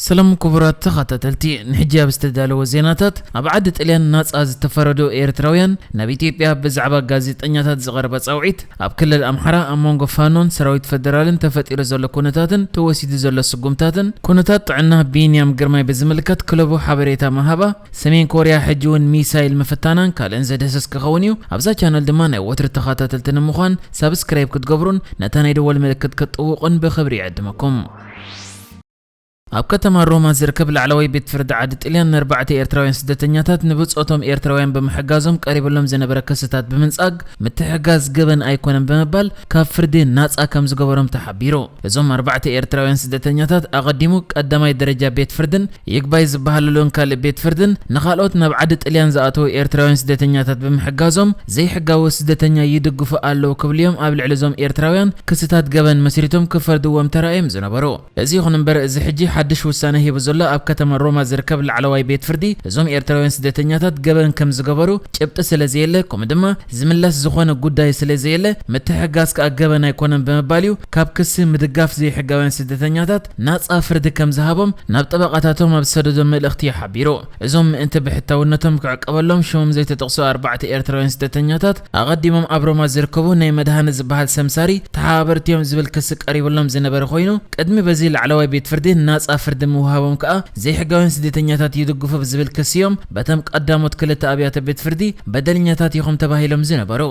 ሰላም ክቡራት ተኸታተልቲ፣ ንሕጂ ኣብ ዝተዳለወ ዜናታት፣ ኣብ ዓዲ ጥልያን ናጻ ዝተፈረዱ ኤርትራውያን ናብ ኢትዮጵያ ብዛዕባ ጋዜጠኛታት ዝቐረበ ጻውዒት፣ ኣብ ክልል ኣምሓራ ኣብ መንጎ ፋኖን ሰራዊት ፈደራልን ተፈጢሩ ዘሎ ኩነታትን ተወሲዱ ዘሎ ስጉምታትን፣ ኩነታት ጥዕና ቢንያም ግርማይ ብዝምልከት ክለቡ ሓበሬታ ምሃባ፣ ሰሜን ኮርያ ሕጂ እውን ሚሳይል ምፍታናን ካልእን ዘድህስስ ክኸውን እዩ። ኣብዛ ቻነል ድማ ናይ ወትሪ ተኸታተልቲ ንምዃን ሳብስክራይብ ክትገብሩን ነታ ናይ ደወል ምልክት ክትጥውቑን ብኽብሪ ይዕድመኩም። ኣብ ከተማ ሮማ ዝርከብ ላዕለዋይ ቤት ፍርዲ ዓዲ ጥልያን ንኣርባዕተ ኤርትራውያን ስደተኛታት ንብጾቶም ኤርትራውያን ብምሕጋዞም ቀሪብሎም ዝነበረ ክስታት ብምንጻግ ምትሕጋዝ ገበን ኣይኮነን ብምባል ካብ ፍርዲ ናጻ ከም ዝገበሮም ተሓቢሩ። እዞም ኣርባዕተ ኤርትራውያን ስደተኛታት ኣቐዲሙ ቀዳማይ ደረጃ ቤት ፍርድን ይግባይ ዝበሃለሉን ካልእ ቤት ፍርድን ንኻልኦት ናብ ዓዲ ጥልያን ዝኣተዉ ኤርትራውያን ስደተኛታት ብምሕጋዞም ዘይሕጋዊ ስደተኛ ይድግፉ ኣለዉ ክብሉ እዮም ኣብ ልዕሊ እዞም ኤርትራውያን ክስታት ገበን መስሪቶም ክፈርድዎም ተራእዮም ዝነበሩ። እዚ ይኹን እምበር፣ እዚ ሕጂ ሓድሽ ውሳነ ሂቡ ዘሎ ኣብ ከተማ ሮማ ዝርከብ ላዕለዋይ ቤት ፍርዲ፣ እዞም ኤርትራውያን ስደተኛታት ገበን ከም ዝገበሩ ጭብጢ ስለ ዘየለ፣ ከምኡ ድማ ዝምለስ ዝኾነ ጉዳይ ስለ ዘየለ፣ ምትሕጋዝ ከኣ ገበን ኣይኮነን ብምባል እዩ ካብ ክሲ ምድጋፍ ዘይሕጋውያን ስደተኛታት ናጻ ፍርዲ ከም ዝሃቦም ናብ ጠበቓታቶም ኣብ ዝሰደዶ መልእኽቲ ሓቢሩ። እዞም ምእንቲ ብሕታውነቶም ክዕቀበሎም ሽሞም ዘይተጠቕሱ ኣርባዕተ ኤርትራውያን ስደተኛታት ኣቐዲሞም ኣብ ሮማ ዝርከቡ ናይ መድሃኒ ዝበሃል ሰምሳሪ ተሓባበርቲ እዮም ዝብል ክሲ ቀሪብሎም ዝነበረ ኮይኑ፣ ቅድሚ በዚ ላዕለዋይ ቤት ፍርዲ ናጻ ፍርዲ ምውሃቦም ከኣ ዘይሕጋውያን ስደተኛታት ይድግፉ ብዝብል ክሲ እዮም በቶም ቀዳሞት ክልተ ኣብያተ ቤት ፍርዲ በደለኛታት ኢኹም ተባሂሎም ዝነበሩ።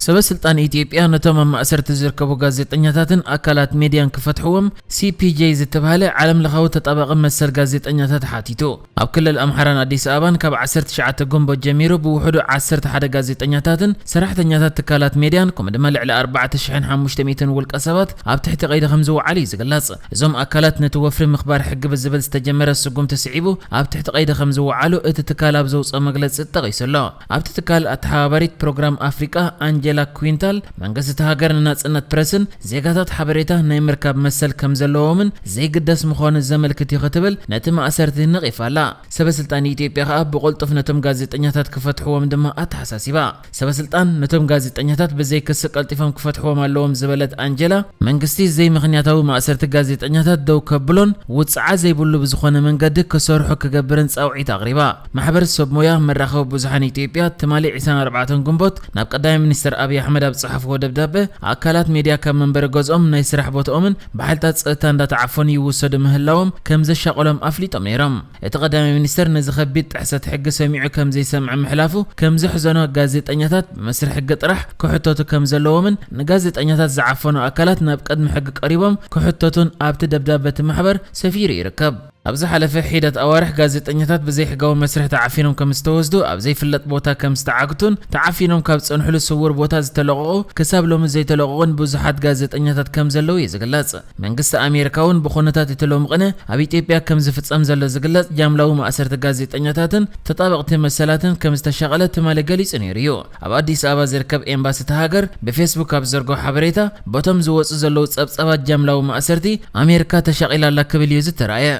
ሰበ ስልጣን ኢትዮጵያ ነቶም ኣብ ማእሰርቲ ዝርከቡ ጋዜጠኛታትን ኣካላት ሜድያን ክፈትሕዎም ሲ ፒ ጄ ዝተባህለ ዓለም ለኻዊ ተጣባቒ መሰል ጋዜጠኛታት ሓቲቱ። ኣብ ክልል ኣምሓራን ኣዲስ ኣበባን ካብ ዓሰርተ ትሽዓተ ግንቦት ጀሚሩ ብውሕዱ ዓሰርተ ሓደ ጋዜጠኛታትን ሰራሕተኛታት ትካላት ሜድያን ከምኡ ድማ ልዕሊ ኣርባዕተ ሽሕን ሓሙሽተ ሚእትን ውልቀ ሰባት ኣብ ትሕቲ ቀይዲ ከም ዝወዓሉ እዩ ዝግለጽ። እዞም ኣካላት ነቲ ወፍሪ ምኽባር ሕጊ ብዝብል ዝተጀመረ ስጉምቲ ስዒቡ ኣብ ትሕቲ ቀይዲ ከም ዝወዓሉ እቲ ትካል ኣብ ዘውፅኦ መግለፂ ተጠቒሱ ኣሎ። ኣብቲ ትካል ኣተሓባባሪት ፕሮግራም ኣፍሪቃ ኣንጀላ ኩዊንታል፣ መንግስቲ እቲ ሃገር ንናጽነት ፕረስን ዜጋታት ሓበሬታ ናይ ምርካብ መሰል ከም ዘለዎምን ዘይግደስ ምዃኑ ዘመልክት እዩ ክትብል ነቲ ማእሰርቲ ነቒፋ ኣላ። ሰበ ስልጣን ኢትዮጵያ ከኣ ብቕልጡፍ ነቶም ጋዜጠኛታት ክፈትሕዎም ድማ ኣተሓሳሲባ። ሰበ ስልጣን ነቶም ጋዜጠኛታት ብዘይ ክሲ ቀልጢፎም ክፈትሕዎም ኣለዎም ዝበለት ኣንጀላ፣ መንግስቲ ዘይምኽንያታዊ ማእሰርቲ ጋዜጠኛታት ደው ከብሎን ውጽዓ ዘይብሉ ብዝኾነ መንገዲ ክሰርሑ ክገብርን ጻውዒት ኣቕሪባ። ማሕበር ሰብ ሞያ መራኸቢ ብዙሓን ኢትዮጵያ ትማሊ ዕስራን ኣርባዕተን ግንቦት ናብ ቀዳማይ ሚኒስትር ኣብይ ኣሕመድ ኣብ ዝጸሓፍዎ ደብዳበ፣ ኣካላት ሜድያ ካብ መንበሪ ገዝኦም፣ ናይ ስራሕ ቦትኦምን ብሓይልታት ጸጥታ እንዳተዓፈኑ ይውሰዱ ምህላዎም ከም ዘሻቐሎም ኣፍሊጦም ነይሮም። እቲ ቀዳማይ ሚኒስትር ነዚ ከቢድ ጥሕሰት ሕጊ ሰሚዑ ከም ዘይሰምዕ ምሕላፉ ከም ዘሕዘኖ፣ ጋዜጠኛታት ብመስርሕ ሕጊ ጥራሕ ክሕተቱ ከም ዘለዎምን ንጋዜጠኛታት ዝዓፈኑ ኣካላት ናብ ቅድሚ ሕጊ ቀሪቦም ክሕተቱን ኣብቲ ደብዳበ እቲ ማሕበር ሰፊሩ ይርከብ። ኣብ ዝሓለፈ ሒደት ኣዋርሕ ጋዜጠኛታት ብዘይሕጋዊ መስርሕ ተዓፊኖም ከም ዝተወስዱ፣ ኣብ ዘይፍለጥ ቦታ ከም ዝተዓግቱን ተዓፊኖም ካብ ዝጸንሕሉ ስውር ቦታ ዝተለቐቑ ክሳብ ሎሚ ዘይተለቐቑን ብዙሓት ጋዜጠኛታት ከም ዘለዉ እዩ ዝግለጽ። መንግስቲ ኣሜሪካ እውን ብኹነታት እቲ ሎሚ ቅነ ኣብ ኢትዮጵያ ከም ዝፍጸም ዘሎ ዝግለጽ ጃምላዊ ማእሰርቲ ጋዜጠኛታትን ተጣበቕቲ መሰላትን ከም ዝተሻቐለ ትማሊ ገሊጹ ነይሩ እዩ። ኣብ ኣዲስ ኣበባ ዝርከብ ኤምባሲ እታ ሃገር ብፌስቡክ ኣብ ዝዘርግሖ ሓበሬታ፣ በቶም ዝወጹ ዘለዉ ጸብጻባት ጃምላዊ ማእሰርቲ ኣሜሪካ ተሻቒላ ኣላ ክብል እዩ ዝተራእየ።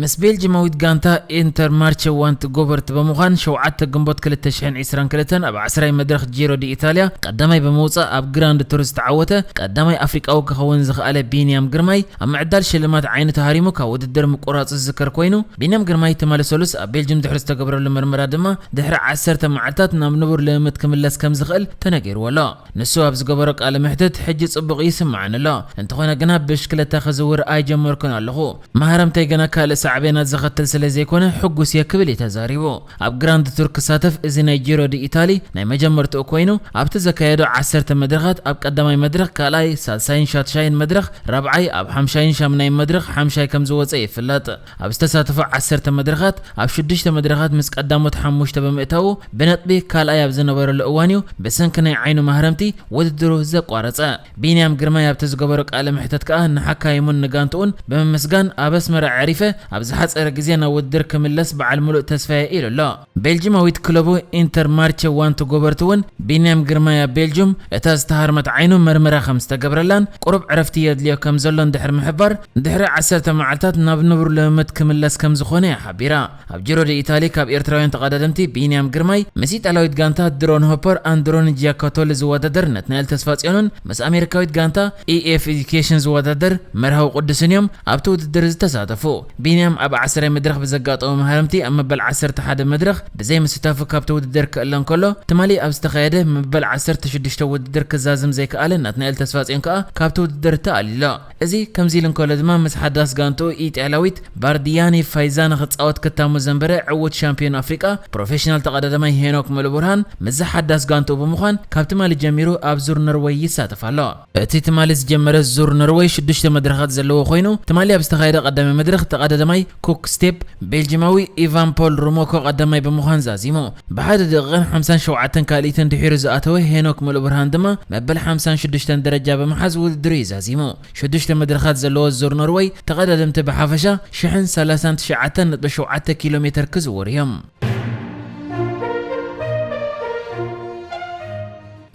ምስ ቤልጅማዊት ጋንታ ኢንተርማርቸ ዋንት ጎበርት ብምዃን ሸውዓተ ግንቦት ክልተ ሽሕን ዕስራን ክልተን ኣብ ዓስራይ መድረኽ ጂሮ ዲ ኢታልያ ቀዳማይ ብምውጻእ ኣብ ግራንድ ቱር ዝተዓወተ ቀዳማይ ኣፍሪቃዊ ክኸውን ዝኸኣለ ቢንያም ግርማይ ኣብ ምዕዳል ሽልማት ዓይኑ ተሃሪሙ ካብ ውድድር ምቁራጹ ዝዝከር ኮይኑ፣ ቢንያም ግርማይ ትማሊ ሰሉስ ኣብ ቤልጅም ድሕሪ ዝተገብረሉ ምርመራ ድማ ድሕሪ ዓሰርተ መዓልታት ናብ ንቡር ልምምድ ክምለስ ከም ዝኽእል ተነጊርዎ ኣሎ። ንሱ ኣብ ዝገበሮ ቃለ መሕትት፣ "ሕጂ ጽቡቕ ይስምዓኒ ኣሎ፣ እንተኾነ ግና ብሽክለታ ክዝውር ኣይጀመርኩን ኣለኹ። መሃረምተይ ገና ካልእ ሳዕቤናት ዘኸትል ስለ ዘይኮነ ሕጉስ እየ" ክብል እዩ ተዛሪቡ። ኣብ ግራንድ ቱር ክሳተፍ እዚ ናይ ጂሮ ዲ ኢታሊ ናይ መጀመርትኡ ኮይኑ፣ ኣብቲ ዘካየዶ ዓሰርተ መድረኻት ኣብ ቀዳማይ መድረኽ ካልኣይ፣ ሳልሳይን ሻትሻይን መድረኽ ራብዓይ፣ ኣብ ሓምሻይን ሻምናይን መድረኽ ሓምሻይ ከም ዝወጸ ይፍለጥ። ኣብ ዝተሳተፎ ዓሰርተ መድረኻት ኣብ ሽዱሽተ መድረኻት ምስ ቀዳሞት ሓሙሽተ ብምእታዉ ብነጥቢ ካልኣይ ኣብ ዝነበረሉ እዋን እዩ ብሰንኪ ናይ ዓይኑ ማህረምቲ ውድድሩ ዘቋረጸ። ቢንያም ግርማይ ኣብቲ ዝገበሮ ቃለ መሕተት ከኣ ንሓካይሙን ንጋንትኡን ብምምስጋን ኣብ ኣስመራ ኣዕሪፈ ኣብ ዝሓጸረ ግዜ ናብ ውድድር ክምለስ በዓል ምሉእ ተስፋ እየ ኢሉ ኣሎ። ቤልጅማዊት ክለቡ ኢንተር ማርቸ ዋን ትጎበርቲ እውን ቢንያም ግርማይ ኣብ ቤልጅም እታ ዝተሃርመት ዓይኑ መርመራ ከም ዝተገብረላን ቁሩብ ዕረፍቲ የድልዮ ከም ዘሎ እንድሕር ምሕባር፣ ድሕሪ ዓሰርተ መዓልታት ናብ ንቡር ልምምድ ክምለስ ከም ዝኾነ እያ ሓቢራ። ኣብ ጂሮ ዲ ኢታሊ ካብ ኤርትራውያን ተቐዳደምቲ ቢንያም ግርማይ ምስ ኢጣልያዊት ጋንታ ድሮን ሆፐር ኣንድሮን ጂያካቶሊ ዝወዳደር ናትናኤል ተስፋጽዮንን ምስ ኣሜሪካዊት ጋንታ ኢኤፍ ኤዱኬሽን ዝወዳደር መርሃዊ ቅዱስን እዮም ኣብቲ ውድድር ዝተሳተፉ። ቢንያም ኣብ ዓስራይ መድረኽ ብዘጋጠሞ መሃረምቲ ኣብ መበል ዓሰርተ ሓደ መድረኽ ብዘይ ምስታፉ ካብቲ ውድድር ክእለ እንከሎ፣ ትማሊ ኣብ ዝተኻየደ መበል ዓሰርተ ሽዱሽተ ውድድር ክዛዝም ዘይከኣለ ናትናኤል ተስፋጽዮን ከኣ ካብቲ ውድድር ተኣሊሎ። እዚ ከምዚ ኢሉ እንከሎ ድማ ምስ ሓዳስ ጋንትኡ ኢጣልያዊት ባርዲያኒ ፋይዛ ንኽጻወት ክታሙ ዘንበረ ዕዉት ሻምፒዮን ኣፍሪቃ ፕሮፌሽናል ተቐዳዳማይ ሄኖክ ሙሉብርሃን ምስዚ ሓዳስ ጋንትኡ ብምዃን ካብ ትማሊ ጀሚሩ ኣብ ዙር ኖርወይ ይሳተፍ ኣሎ። እቲ ትማሊ ዝጀመረ ዙር ኖርወይ ሽዱሽተ መድረኻት ዘለዎ ኮይኑ፣ ትማሊ ኣብ ዝተኻየደ ቀዳማይ መድረኽ ተቐዳዳማይ ኩክ ስቴፕ ቤልጂማዊ ኢቫን ፖል ሩሞኮ ቀዳማይ ብምዃን ዛዚሙ። ብሓደ ደቂቕን ሓምሳን ሸውዓተን ካልኢትን ድሒሩ ዝኣተወ ሄኖክ ሙሉብርሃን ድማ መበል ሓምሳን ሽዱሽተን ደረጃ ብምሓዝ ውድድሩ እዩ ዛዚሙ። ሽዱሽተ መድረኻት ዘለዎ ዙር ኖርወይ ተቐዳደምቲ ብሓፈሻ ሽሕን ሰላሳን ትሽዓተን ነጥቢ ሸውዓተ ኪሎ ሜተር ክዝውሩ እዮም።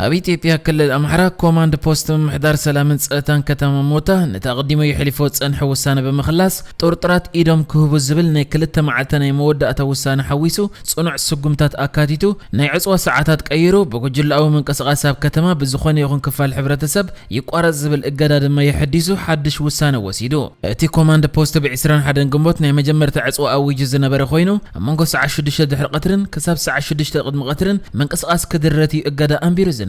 ኣብ ኢትዮጵያ ክልል ኣምሓራ ኮማንድ ፖስት ምምሕዳር ሰላምን ጸጥታን ከተማ ሞታ ነቲ ኣቐዲሙ የሕሊፎ ዝጸንሐ ውሳነ ብምኽላስ ጥርጡራት ኢዶም ክህቡ ዝብል ናይ ክልተ መዓልቲ ናይ መወዳእታ ውሳነ ሓዊሱ ጽኑዕ ስጉምታት ኣካቲቱ ናይ ዕጽዋ ሰዓታት ቀይሩ ብጉጅለኣዊ ምንቅስቓስ ኣብ ከተማ ብዝኾነ ይኹን ክፋል ሕብረተሰብ ይቋረጽ ዝብል እገዳ ድማ የሐዲሱ ሓድሽ ውሳነ ወሲዱ። እቲ ኮማንድ ፖስት ብ ዕስራን ሓደን ግንቦት ናይ መጀመርታ ዕጽዋ ኣዊጁ ዝነበረ ኮይኑ ኣብ መንጎ ሰዓት ሽዱሽተ ድሕሪ ቀትርን ክሳብ ሰዓት ሽዱሽተ ቅድሚ ቀትርን ምንቅስቓስ ክድረት እዩ እገዳ ኣንቢሩ ዝነበረ።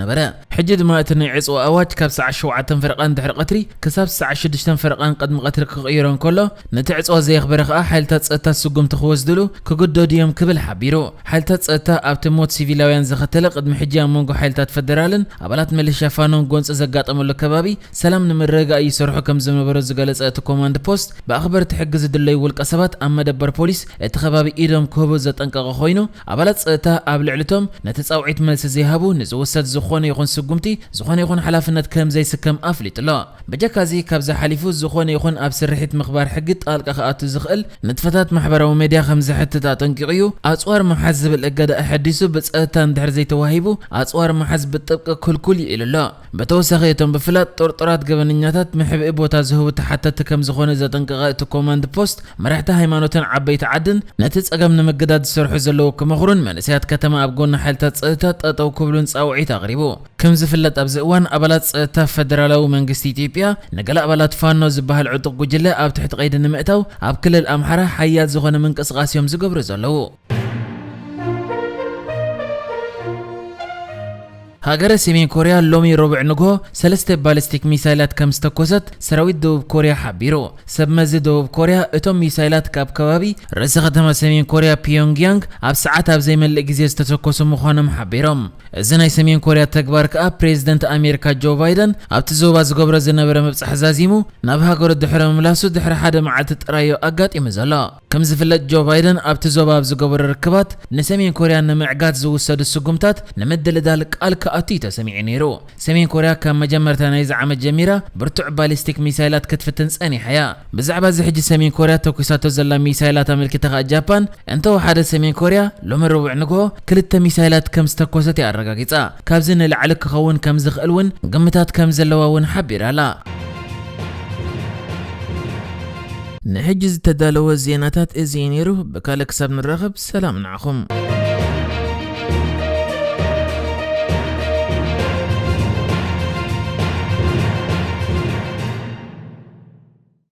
ሕጂ ድማ እቲ ናይ ዕጽዋ ኣዋጅ ካብ ሰዓት ሸውዓተን ፈረቓን ድሕሪ ቀትሪ ክሳብ ሰዓት ሽዱሽተን ፈረቓን ቅድሚ ቀትሪ ክቕይሮ እንከሎ፣ ነቲ ዕጽዋ ዘየኽበረ ከኣ ሓይልታት ጸጥታ ስጉምቲ ክወስድሉ ክግደዱ እዮም ክብል ሓቢሩ። ሓይልታት ጸጥታ ኣብቲ ሞት ሲቪላውያን ዘኸተለ ቅድሚ ሕጂ ኣብ መንጎ ሓይልታት ፈደራልን ኣባላት ሚሊሻ ፋኖን ጎንጺ ዘጋጠመሉ ከባቢ ሰላም ንምርግጋእ ይሰርሑ ከም ዝነበሩ ዝገለጸ እቲ ኮማንድ ፖስት፣ ብኣኽበርቲ ሕጊ ዝድለዩ ውልቀ ሰባት ኣብ መደበር ፖሊስ እቲ ከባቢ ኢዶም ክህቡ ዘጠንቀቐ ኮይኑ፣ ኣባላት ጸጥታ ኣብ ልዕሊቶም ነቲ ጻውዒት መልሲ ዘይሃቡ ንዝውሰድ ዝኾነ ይኹን ስጉምቲ ዝኾነ ይኹን ሓላፍነት ከም ዘይስከም ኣፍሊጡ ኣሎ። በጀካዚ ካብዚ ሓሊፉ ዝኾነ ይኹን ኣብ ስርሒት ምኽባር ሕጊ ጣልቃ ክኣቱ ዝኽእል ንጥፈታት ማሕበራዊ ሜድያ ከም ዘሕትት ኣጠንቂቑ እዩ። ኣጽዋር ምሓዝ ዝብል እገዳ ኣሐዲሱ ብጸጥታ እንድሕር ዘይተዋሂቡ ኣጽዋር ምሓዝ ብጥብቂ ክልኩል እዩ ኢሉ ኣሎ። ብተወሳኺ እቶም ብፍላጥ ጥርጡራት ገበነኛታት መሕብኢ ቦታ ዝህቡ ተሓተቲ ከም ዝኾነ ዘጠንቀቐ እቲ ኮማንድ ፖስት፣ መራሕቲ ሃይማኖትን ዓበይቲ ዓድን ነቲ ጸገም ንምግዳድ ዝሰርሑ ዘለዉ ክመኽሩን መንእሰያት ከተማ ኣብ ጎኒ ሓይልታት ጸጥታ ጠጠው ክብሉን ጻውዒት ኣቕሪቡ። ከም ዝፍለጥ ኣብዚ እዋን ኣባላት ጸጥታ ፈደራላዊ መንግስቲ ኢትዮጵያ ንገለ ኣባላት ፋኖ ዝበሃል ዕጡቕ ጉጅለ ኣብ ትሕቲ ቀይዲ ንምእታው ኣብ ክልል ኣምሓራ ሓያል ዝኾነ ምንቅስቓስ እዮም ዝገብሩ ዘለዉ። ሃገረ ሰሜን ኮርያ ሎሚ ረቡዕ ንግሆ ሰለስተ ባሊስቲክ ሚሳይላት ከም ዝተኮሰት ሰራዊት ደቡብ ኮርያ ሓቢሩ። ሰብ መዚ ደቡብ ኮርያ እቶም ሚሳይላት ካብ ከባቢ ርእሰ ከተማ ሰሜን ኮርያ ፒዮንግያንግ ኣብ ሰዓት ኣብ ዘይመልእ ግዜ ዝተተኮሱ ምዃኖም ሓቢሮም። እዚ ናይ ሰሜን ኮርያ ተግባር ከኣ ፕሬዝደንት ኣሜሪካ ጆ ባይደን ኣብቲ ዞባ ዝገብሮ ዝነበረ ምብጻሕ ዛዚሙ ናብ ሃገሩ ድሕሪ ምምላሱ ድሕሪ ሓደ መዓልቲ ጥራይ እዩ ኣጋጢሙ ዘሎ። ከም ዝፍለጥ ጆ ባይደን ኣብቲ ዞባ ኣብ ዝገበሮ ርክባት ንሰሜን ኮርያ ንምዕጋት ዝውሰዱ ስጉምታት ንምድልዳል ቃል ክኣቱ እዩ ተሰሚዑ ነይሩ። ሰሜን ኮርያ ካብ መጀመርታ ናይዚ ዓመት ጀሚራ ብርቱዕ ባሊስቲክ ሚሳይላት ክትፍትን ጸኒሓ እያ። ብዛዕባ እዚ ሕጂ ሰሜን ኮርያ ተኩሳቶ ዘላ ሚሳይላት ኣመልኪታ ከኣ ጃፓን እንተወሓደ ሰሜን ኮርያ ሎሚ ረቡዕ ንግሆ ክልተ ሚሳይላት ከም ዝተኮሰት እያ ኣረጋጊጻ። ካብዚ ንላዕሊ ክኸውን ከም ዝኽእል እውን ግምታት ከም ዘለዋ እውን ሓቢራ ኣላ። ንሕጂ ዝተዳለወ ዜናታት እዚ እዩ ነይሩ። ብካልእ ክሳብ ንራኸብ ሰላም ንዓኹም።